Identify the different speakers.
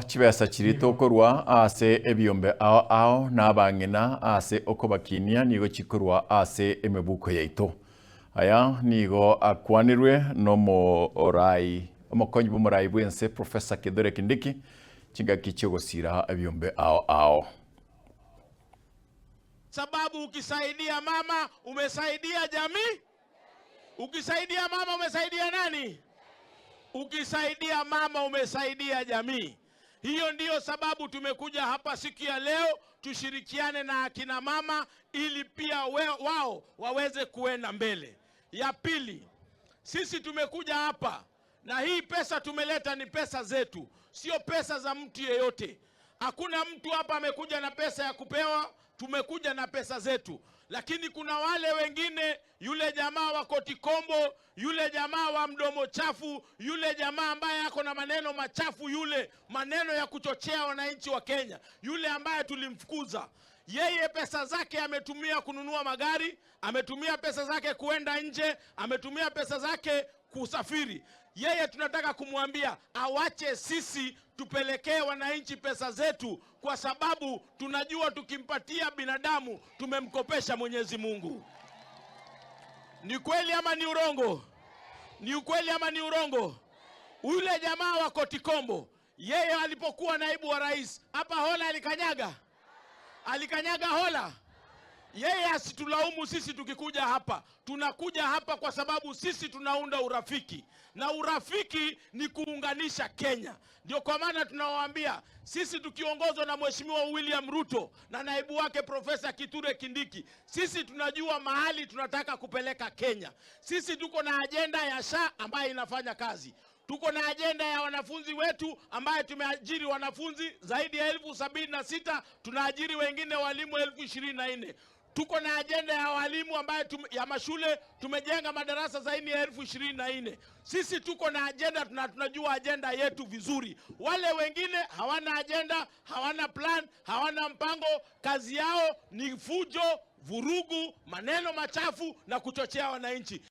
Speaker 1: Chibesa chiria tokorwa ase ebiombe ao ao na abang'ina ase okobakinia nigo chikorwa ase emebuko yaito. Aya nigo akwanirwe nomorai omokonyi bw'omorai bw'ense Professor Kithure Kindiki chingaki chi'ogosira ebiombe ao ao.
Speaker 2: Sababu ukisaidia mama umesaidia jamii. Ukisaidia mama umesaidia nani? Ukisaidia mama umesaidia jamii. Hiyo ndiyo sababu tumekuja hapa siku ya leo tushirikiane na akina mama ili pia wao waweze kuenda mbele. Ya pili, sisi tumekuja hapa na hii pesa tumeleta ni pesa zetu, sio pesa za mtu yeyote. Hakuna mtu hapa amekuja na pesa ya kupewa, tumekuja na pesa zetu. Lakini kuna wale wengine, yule jamaa wa Kotikombo, yule jamaa wa mdomo chafu, yule jamaa ambaye ako na maneno machafu, yule maneno ya kuchochea wananchi wa Kenya, yule ambaye tulimfukuza yeye, pesa zake ametumia kununua magari, ametumia pesa zake kuenda nje, ametumia pesa zake kusafiri. Yeye tunataka kumwambia awache sisi tupelekee wananchi pesa zetu, kwa sababu tunajua tukimpatia binadamu tumemkopesha Mwenyezi Mungu. Ni kweli ama ni urongo? Ni ukweli ama ni urongo? Yule jamaa wa Kotikombo, yeye alipokuwa naibu wa rais hapa Hola alikanyaga, alikanyaga Hola. Yeye asitulaumu sisi tukikuja hapa. Tunakuja hapa kwa sababu sisi tunaunda urafiki, na urafiki ni kuunganisha Kenya. Ndio kwa maana tunawaambia sisi tukiongozwa na Mheshimiwa William Ruto na naibu wake Profesa Kithure Kindiki, sisi tunajua mahali tunataka kupeleka Kenya. Sisi tuko na ajenda ya SHA ambayo inafanya kazi. Tuko na ajenda ya wanafunzi wetu ambaye tumeajiri wanafunzi zaidi ya 76,000, tunaajiri wengine walimu 24,000. Tuko na ajenda ya walimu ambaye ya mashule tumejenga madarasa zaidi ya 24,000. Sisi tuko na ajenda, tunajua ajenda yetu vizuri. Wale wengine hawana ajenda, hawana plan, hawana mpango. Kazi yao ni fujo, vurugu, maneno machafu na kuchochea wananchi.